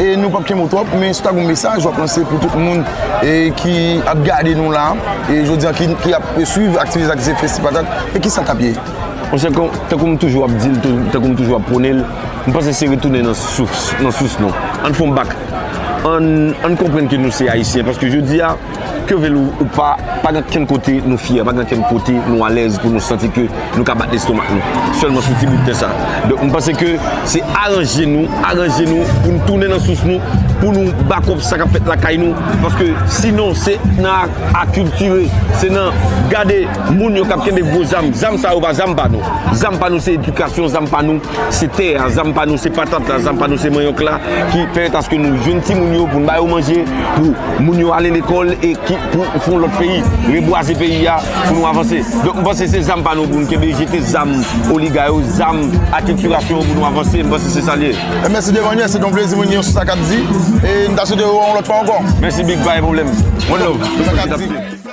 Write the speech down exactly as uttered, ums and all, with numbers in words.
E nou p ap kenbe w twòp, men si w ta gen yon mesaj w ap lanse pou tout moun e ki ap gade nou la, e jodi a ki, ki ap swiv aktivite sa ki se Festi Patat, e ki sa k ap ye? Monchè, kon- tankou m toujou ap di l, tou- tankou m toujou ap pwone l, m panse se retounen nan sous, nan sous nou. Ann fè yon bak. Ann, ann konprann ke nou se Ayisyen, paske jodi a, ke w vle l ou pa, pa gen kenn kote nou fyè, pa gen kenn kote nou alèz pou nou santi ke nou ka bat lestomak nou. Sèlman sou ti bout tè sa. Donk, m panse ke se aranje nou, aranje nou pou n tounen nan sous nou, pou nou bakòp sa k ap fèt lakay nou. Paske sinon, se nan akiltire, se nan gade moun yo k ap kenbe gwo zam. Zam sa yo pa zam pa nou. Zam pa nou se edikasyon, zam pa nou se tè a, zam pa nou se patat la, zam pa nou se manyòk la, ki pèmèt aske nou jwenn timoun yo pou n ba yo manje, pou moun yo ale lekòl e ki pou fè yon lòt peyi, rebwaze peyi a pou nou avanse. Donk, m panse se zam pa nou pou n kenbe, jete zam oliga yo, zam akiltirasyon yo pou nou avanse. M panse se sa l ye. E mèsi Devanyè, se te yon plezi pou n gen sou sa k ap di. E n ta swete wè w yon lòt fwa ankò. Mèsi Big, pa gen pwoblèm. One love. Sa k ap di.